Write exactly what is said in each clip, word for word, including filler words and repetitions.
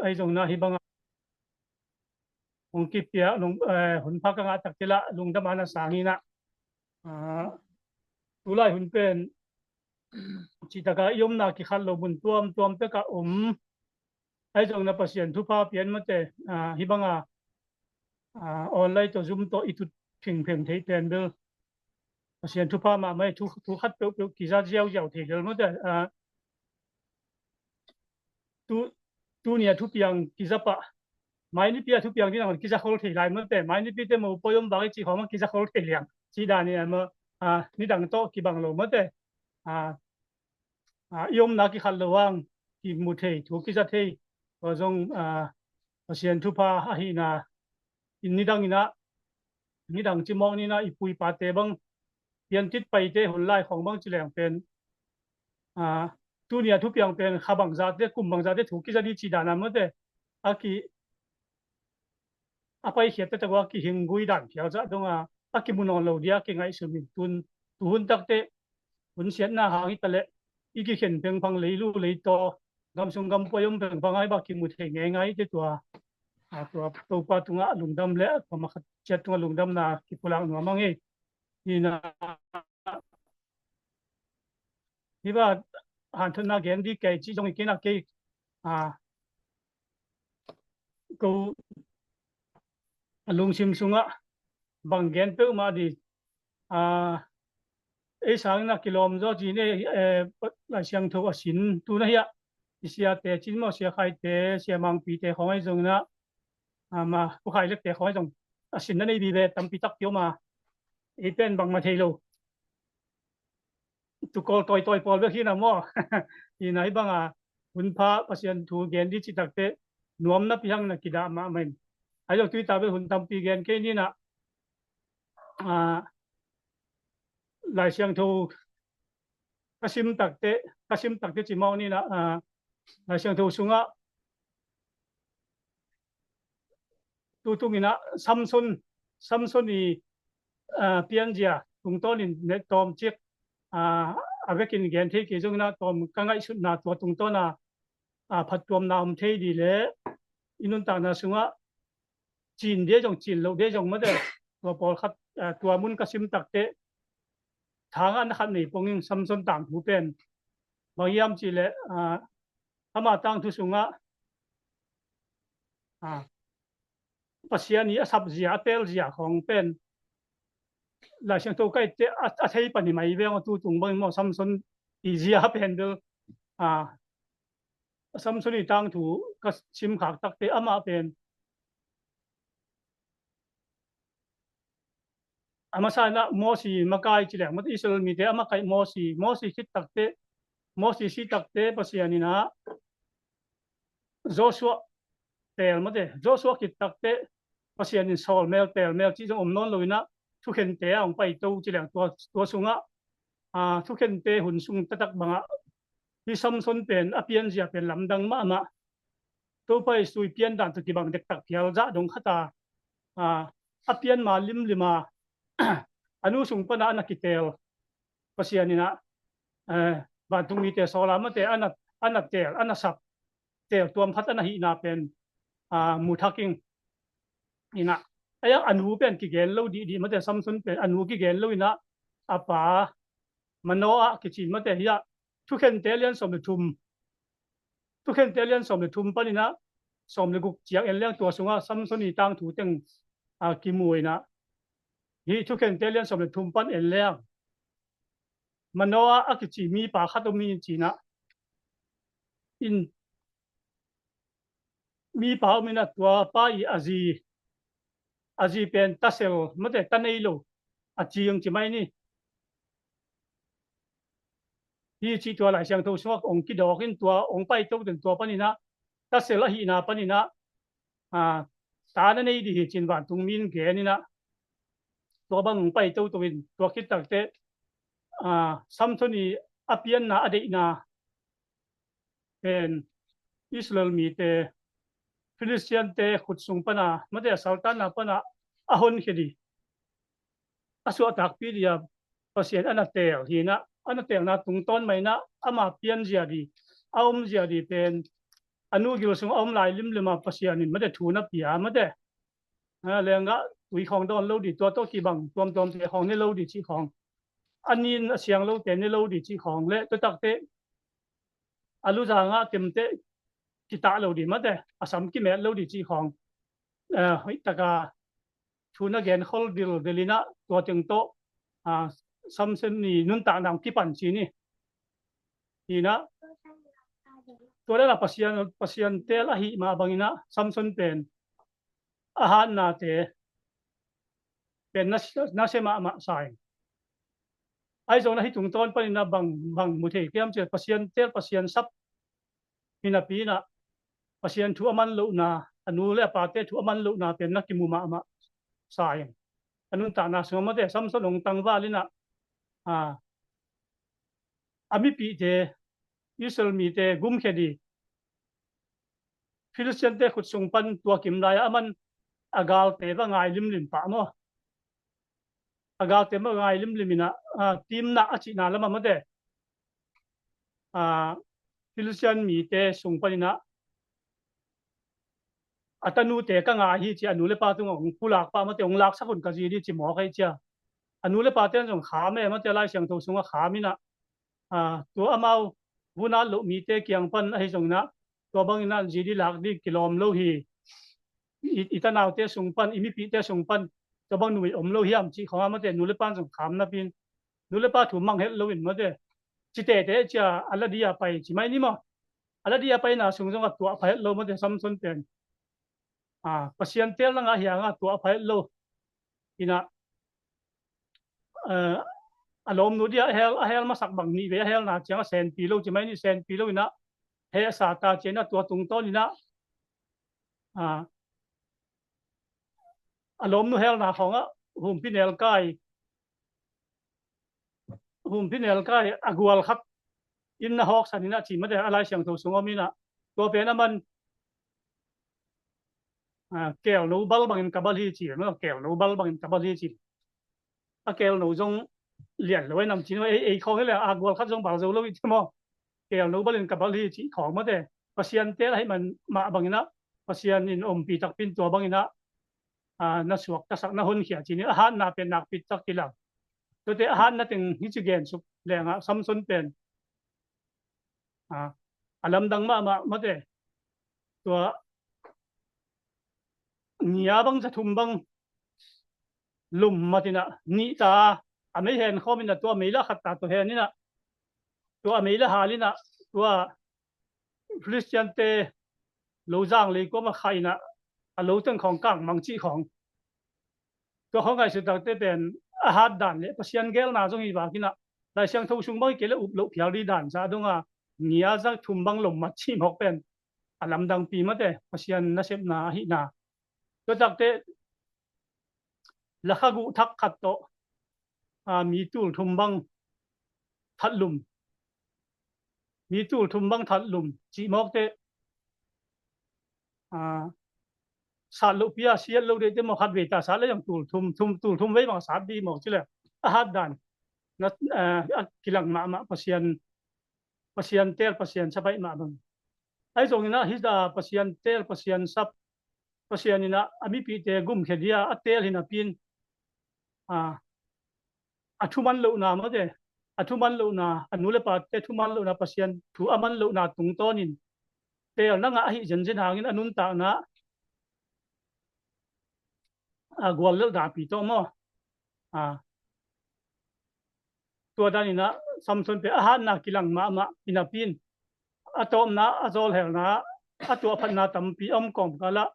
ahi zongin ah hih bangah hong kipia, eh, hun pha ka ngah takte lah lungdam a na sang in ah, tulai hun pen cihtak a i omna kikhat lo mun tuamtuam pek ah om. Ahi zongin ah Pasian thupha pian mate, hih bangah online tawh Zoom tawh i tut phingpheng thei pen bel Pasian thupha mahmah hi. Thu, thu khat peuhpeuh kiza ziauziau thei lel mate. Tu, tuni a thupiang kiza pah, mai nipi a thupiang ding nang kiza khol thei lai mate. Mai nipi te mopawi om vang i cih khawng mah kiza khol thei liang cih dan hi a maw. Nidang tawh kibang lo mate. I omna kikhat lo hang kimu thei, thu kiza thei, tua zong Pasian thupha ahihna in nidang in ah, nidang cimawk ni in ah i pu i pate bang, piantit paite hun lai khawng bang ci leng pen, tuni a thupiang pen kha bangzahte, kum bangzahte thu kiza ding cih dan a mate. A ki, a paikhiat taktak uh a kihing gui dan phial zah dong a, a kimu nawn lo ding a kingaihsun in tun, tuhun takte hun siatna hang hi ta leh i kikhen pengphang, leilu leitaw, gamsung gampua i om pengphang a hih bang kimu thei ngeingai te tua, tua Topa tungah lungdam le tua makhat ciat tungah lungdamna kipulak nuam ang hi. Hi na, hih bang hanthotna gen ding kei cih zong hi kei na kei, ko a lungsim sungah bang gen peuhmah ding, ei sangin a kilawm zaw ci ni, Lai Siangtho a sin tu na hi ah, i siate cin maw, Sia Khaite, Sia Mangpite khawng ahi zongin ah, ma Pu Khai Lekte khawng ahi zong a sin na nei vive tampi takpi om a, ei pen bangmah thei lo. Tukawl tawitawi pawl bek hi na maw. Hi na hih bangah hun pha Pasian thu gen ding cih takte nuam napi hang na kidah mahmah in. Ahi zong tuita bel hun tampi gen kei ni in ah, Lai Siangtho ka sim takte, ka sim takte cimawk ni in ah, Lai Siangtho sungah tutung in ah Samson, Samson i pianzia tungtawnin ne tawm cik a vekin gen thei kei zongin ah tawm ka ngaihsutna tua tungtawn a phattuamna om thei ding le i nuntakna sungah cin ding zong cin loh ding zong mate, tua pawlkhat, tua mun ka sim takte thangahna khat nei pongin Samson tangthu pen bang hiam cih leh, ama tangthu sungah Pasian i a sapzia, a teelzia khawng pen Lai Siangtho ka itte a thei pan hi mai veng aw. Tutung bangin maw Samson i zia pen bel, Samson i tangthu ka simkhak takte amah pen a masa in ah Mosi makai ci leng mate, Israel mite a makai Mosi, Mosi khit takte, Mosi si takte Pasian in ah Joshua teel mate, Joshua khit takte Pasian in sawl mel teel mel cih zong om nawn lo in ah thukhente a hong paito ci leng tua, tua sungah thukhente hun sung taktak bangah hih Samson pen a pianzia pen lamdang mahmah. Topa Jesu i piandan tawh kibang dektak phial zah dong khat a, a pian ma limlim a, a nu sung pan a na kiteel Pasian in ah vantung mite sawl a mate a na, a na teel, a na sap teel tuam khat a na hihna pen mu thak ing. In ah a nu pen kigen lo dihdih mate, Samson pen a nu kigen lo in ah a pa Manoah kici mate hi ah, Thukhente lian sawm le thum, Thukhente lian sawm le thum panin ah sawm le guk ciang en leng tua sungah Samson i tangthu teng kimu in ah, hih Thukhente lian sawm le thum pan en leng Manoah a kici mipa khat om hi ci in ah, in mipa om in ah tua pa i a zi, a zi pen tasel mate, ta nei lo a cing ci mai ni. Hi cih tua Lai Siangtho sungah hong kidawk in tua hong paito den tua panin ah tasel ahihna panin ah ta na nei dih hi ci in vantung mi in gen in ah tua bang hong paito to in tua khit takte Samson i a pianna a deihna pen Israel mite Philistine-te khut sung pana mate a saltanna pana a honkhia dih a suahtakpih dih a Pasian a na teel hi in ah, a na teelna tungtawn mah in ah ama pianzia dih, a omzia dih pen a nu gil sung a om lai limlim a Pasian in mate thu na pia mate. A, lenggah tui khawng dawn lo dih, tua tawh kibang tuamtuamte khawng ne lo dih cih khawng, a nin a siang lote ne lo dih cih khawng le tua takte a luzangah kemte kitah lo dih mate, a sam kimet lo dih cih khawng, eh, hoih taka thu na gen khol dildil inah tua teng tawh, ah, Samson i nuntakna hong kipan ci ni. Hinah tua lena Pasian, Pasian teel ahih mah banginah Samson pen a hatnate pen na, na sia mahmah sa ing. Ahi zongin hih tungtawn paninah bang, bang mu thei kiam ciah Pasian teel Pasian sap hinapi inah Pasian thu a man lohna, a nu le a pate thu a man lohna pen na kimu mahmah sa ing. A nuntakna sungah mate Samson hong tangval inah, a, a mipihte, Israel mite gumkhia dih Philistine-te khut sung pan tua kim lai-ah a man a galte va ngai limlim pah maw? A galte va ngai limlim inah, a, timna a cihna lamah mate, a, Philistine mite sung paninah a tanute ka ngai hi ci a nu le pa tungah hong pulak pah mate, hong laksak hun ka zi dih ci mawk ahi cia. A nu le pate zong kham e mate, Lai Siangtho sungah kham inah, a, tua amau vunat loh mite kiang pan ahi zonginah tua banginah zi dih lak dih kilawm lo hi. I, i tanaute sung pan, i mipihte sung pan tua bang numei om lo hiam cih khawngah mate nu le pan zong kham napi in, nu le pa thu mang het loin mate, ci tete cia a la dih a pai ci mai ni maw? A la dih a paina sung zongah tuah pha het lo mate Samson pen. A, Pasian teel nangah hiangah tuah pha het lo. Inah, eh, a lawmnu dih a hel, a hel masak bang nih vei a helna ciangah senpi lo ci mai ni, senpi lo inah hehsa ta cianah tua tungtawn inah, a, a lawmnu helna khawngah humpinelkai, humpinelkai a gual khat inn na hawksan inah ci mate, a Lai Siangtho sung om inah tua pen a man, a, kelno bal bangin ka bal hi ci, no, kelno bal bangin ka bal hi ci. A kelno zong lian lo e nam ci no, ei, ei khawng hi le a gual khat zong bal zo lo i ci maw? Kelno balin ka bal hi ci khawng mate. Pasian teel ahih man mah banginah Pasian in ompih takpi in tua banginah, a, na suaktasak na honkhia ci ni, a hatna pen nakpi tak kilang. Tuate a hatna teng hi ci gensuk lengah Samson pen, a, a lamdang mahmah mate. Tua ngia bang za thum bang lum matinah nih ta a mei hen khawm inah tua mei la khat ta tua hen inah tua a mei la hal inah tua Philistine-te lo zang lei kuamah kha inah a lo teng khawng kang mang cih khawng. Tua khawng ngaihsut takte pen a hat dan le Pasian gelna zong hi vak inah Lai Siangtho sung bang hi kei le up loh phial dih dan zah donga ngia za thum bang lom mat cih mawk pen a lamdangpi mate Pasian nasepna ahihna. Tua takte lakha guh thak khat tawh, a, mi tul thum bang that lum, mi tul thum bang that lum cih mawkte, a, sat loh pi a siat lo deihte maw, khat vei ta sat le zong tul thum, thum, tul thum vei bang sat dih mawk ci le a hat dan na, a, a kilang mahmah Pasian, Pasian teel Pasian sap ahih mah bang. Ahi zonginah hih a Pasian teel Pasian sap, Pasian inah a mipihte gumkhia dia a teel hinapi in, a, a thuman lohna mate, a thuman lohna, a nu le pate thuman lohna, Pasian thu a man lohna tungtawnin teel nangah ahi zenzen hangin a nuntakna, a, guallelh dapi tawh maw? A, tua daninah Samson pen a hatna kilang mahmah hinapi in a tawpna a zawlhelna a tuahphatna tampi a om kawmkalah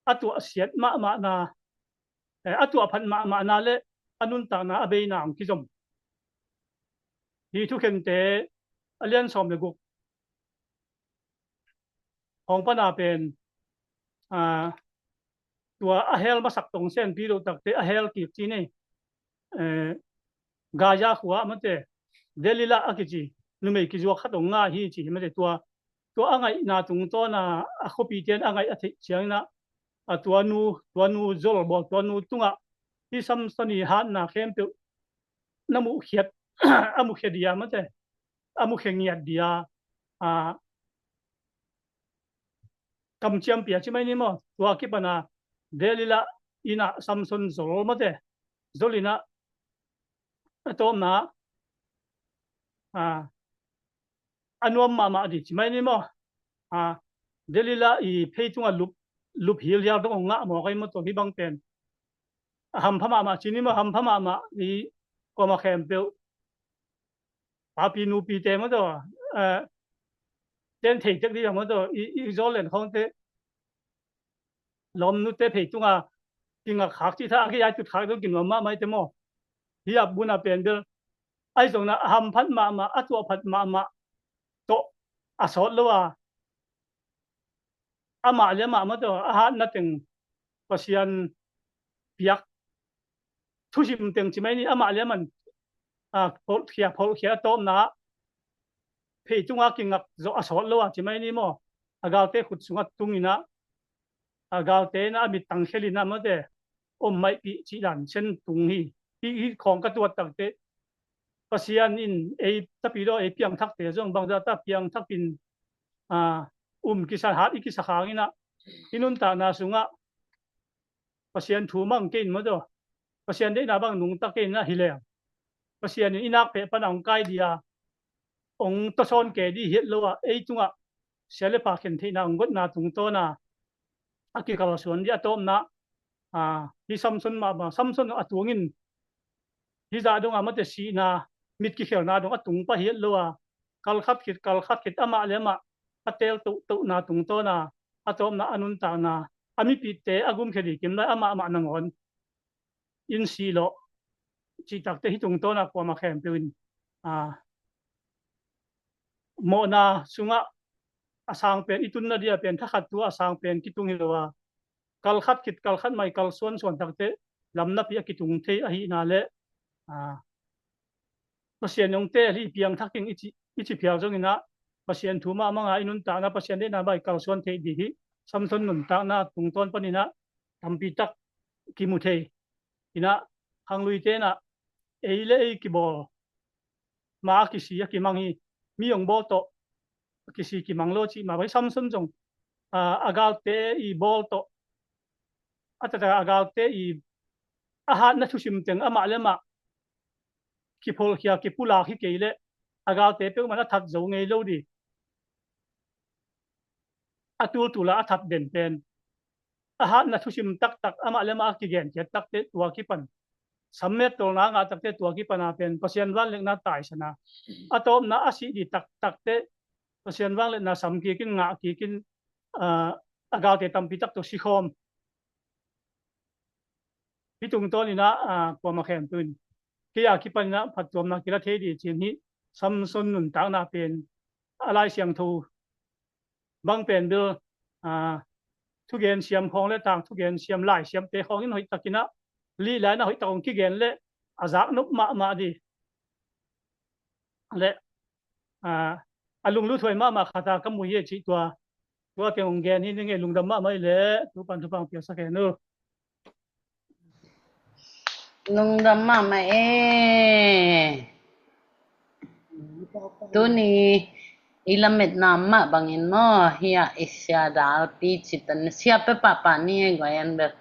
a tuahsiat mahmahna, eh, a tuahphat mahmahna le a nuntakna a beina hong kizom. Hi thukhente a lian sawm le guk hong pana pen, a, tua a hel masak tong senpi loh takte a hel kik ci nei. Eh, Gaza khua mate, Delilah a kici numei kizuak khat hong ngai hi ci hi mate. Tua, tua a ngaihna tungtawna a khuapite in a ngaih a theih cianginah a tua nu, tua nu zolbawl, tua nu tungah hih Samson i hatna khempeuh na muhkhiat, a mukhia dia mate, a mukhia ngiat dia, a, kamciam pia ci mai ni maw. Tua kipana Delilah ina Samson zol mate, zol ina a tawpna a a nuam mahmah dih ci mai ni maw. A, Delilah i phei tunga lup, lup hilhial dong ngah mawk ai maw, tua hi bang pen a hampha mahmah ci ni maw, hampha mahmah i kuama khempeuh. Papi nupi te maw tua, a, ten thei tek dih maw tua, i, i zawl len khawng te lawmnute phei tunga kingak khak cih tha a, kei ai tut khak dong kinuam mahmah i te maw. Hi a buna pen bel ai zongna a hamphat mahmah, a tuahphat mahmah tawh a sawt lo a, amah le amah maw tawh a hatna teng Pasian piak thusim teng ci mai ni, amah le amah in, a, pholhkhia, pholhkhia a tawpna ah phei tunga kingak zawh a sawt lo a ci mai ni maw. A galte khut sungah tung ina, a galte ina a mittang khel ina mawte om maihpih cih dan sen tung hi. Hih, hih khawng ka tuat takte Pasian in ei tapidaw ei piangthakte zong bangzah ta piangthakin, a, um kisa hat i kisa khang ina i nuntakna sungah Pasian thu mang kei in maw tawh, Pasian deihna bang nungta kei in ah hi leng Pasian in i nak peh pan a hong kai dih a, hong tawsawn kei dih hi het lo a, ei tungah sia le pha khen theihna hong gotna tungtawn a, a kikalsuan dih a tawpna, a, hi Samson mahmah, Samson a tuangin hi zah dong a mate sihna, mit kikhelna dong a tung pah hi het lo a, kalkhat khit, kalkhat khit amah le amah a teel tohtohna tungtawn a, a tawpna a nuntakna, a mipihte a gumkhia dih kim lai amah mah nangawn in sih lawh cih takte hi tungtawn a kuama khempeuh in, a, mawhna sungah a sang pen i tunna dih a pen thakhat tua a sang pen kitung hi lo a, kalkhat khit, kalkhat mai, kalsuan suan takte lam napi a kitung thei ahihna le, a, Pasian hong teel hi piangthak ing i ci, i ci phial zong ina Pasian thu mahmah a i nuntakna Pasian deihna bai kalsuan thei dih hi. Samson nuntakna tungtawn pan ina tampi tak kimu thei ina, khangluite ina ei le ei kibawl ma a kisi a kimang hi. Mi hong bawl tawh a kisi kimang lo cih mah bang hi. Samson zong, a, a galte i bawl tawh a taktak a galte i a hatna thusim teng amah le amah kipholhkhia kipulak hi kei leh a galte peuhmah a that zo ngei lo dih. A tultul a a that den pen a hatna thusim taktak amah le amah a kigenkhiat takte tua kipan sammet tawlna ngah takte tua kipana pen Pasian vangliatna taisan a, a tawpna a sih dih taktakte Pasian vangliatna sam kikin ngah kikin, a, a galte tampi tak tawh sikhawm. Hi tungtawn ina, a, kuama khempeuh in kei a kipan ina phattuamna kila thei dih cin hi. Samson nuntakna pen a Lai Siangtho bang pen bil, a, thugen siam khawng le tang thugen siam lai siamte khawng in hoih takin a lih lai ina hoih tak hong kigen le a zaknop mahmah dih le, a, a lunglut huai mahmah khat a ka mu hi a cih tua, tua teng hong gen hi ning e. Lungdam mahmah i le tupan thupang piaksak hen uh. Lungdam mahmah e. Tuni i lametna mah bangin maw hi a i sia dalpi citan sia pe pahpah ni e guai an bel.